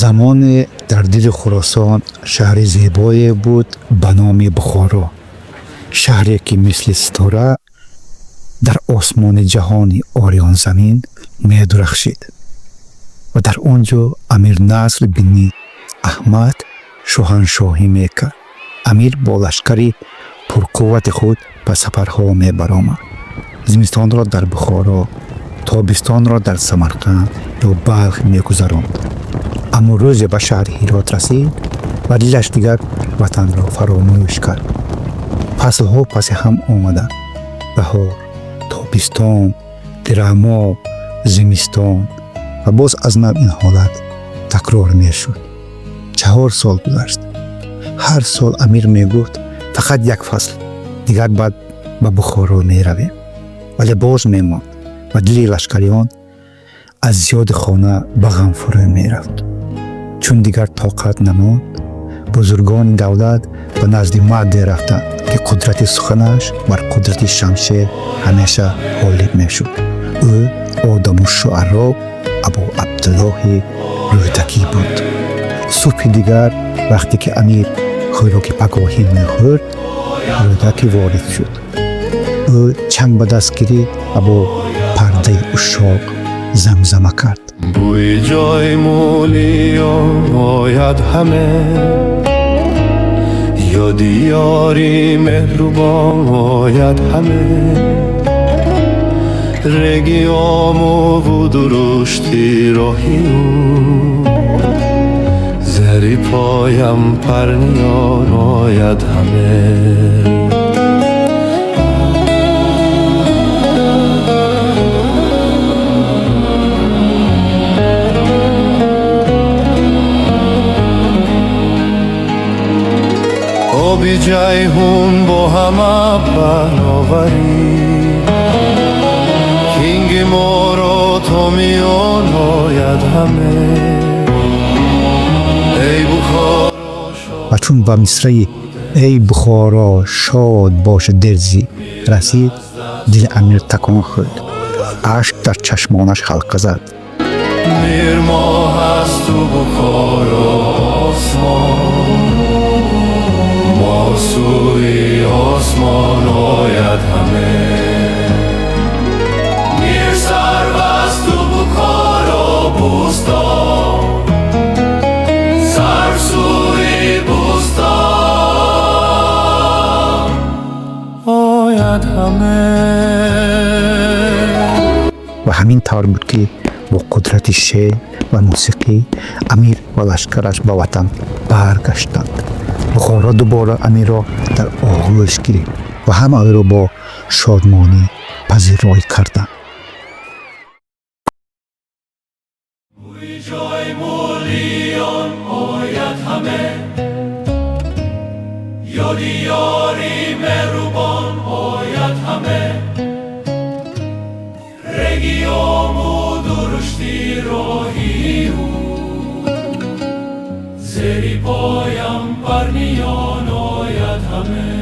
Замоне дар дили Хуросон шаҳри зебое буд ба номи Бухоро. Шаҳре ки мисли ситора дар осмони ҷаҳони ориёнзамин медурахшид ва дар он ҷо Амир Наср бини Аҳмад шоҳаншоҳӣ мекард. Амир бо лашкари пурқуввати худ ба сафарҳо мебаромад. Зимистонро дар Бухоро, тобистонро дар Самарқанд ё Балх мегузаронд. Аммо рӯзе ба шаҳри Ҳирот расид ва дилаш дигар ватанро фаромӯш кард. Фаслҳо паси ҳам омаданд: баҳор, тобистон, тираҳмоҳ, зимистон ва боз аз нав ин ҳолат такрор мешуд. 4 сол гузашт. Ҳар сол амир мегуфт: фақат як фасл, дигар баъд ба Бухоро меравем. Вале боз мемонд ва дили лашкариён аз ёди хона ба ғам фурӯ мерафт. Чун дигар тоқат намонд, бузургони давлат ба назди марде рафтанд, ки қудрати суханаш бар қудрати шамшер ҳамеша ғолиб мешуд. Ӯ Одаму Шуаро Абу Абдуллоҳи Рӯдакӣ буд. Субҳи дигар, вақте ки амир хӯроки пагоҳӣ мехӯрд, Рӯдакӣ ворид шуд. Ӯ чанг ба даст гирифт ва бо пардаи ушшоқ замзама кард. بوی جای مولیان آید همه، یاد یاری مهربان آید همه، رگی آمو و درشتی راهی او، زری پایم پرنیان آید همه. آبی جیحون با همه پهناوری، کینگ ما را تا میان آید همه، ای بخارا. Ва чун ба мисраи «Эй Бухоро, шод боша дерзӣ» расид, дили амир такон хӯрд, ашк дар чашмонаш ҳалқа зад. میر ماه است و بخارا آسمان، ما سوی آسمان آید همه، میر سرو است و بخارا بوستان، سرو سوی بوستان آید همه. Ва ҳамин тавр буд, ки бо қудрати шеър ва мусиқӣ амир ва лашкараш ба ватан баргаштанд. Бухоро дубора амирро дар оғӯш гирифт ва ҳама ӯро бо шодмонӣ пазироӣ карданд. بوی جای مولیان آید همه، یاد یاری مهربان آید همه، رگی آمو درشتی راهی او، زری پایم پرنیان آید همه.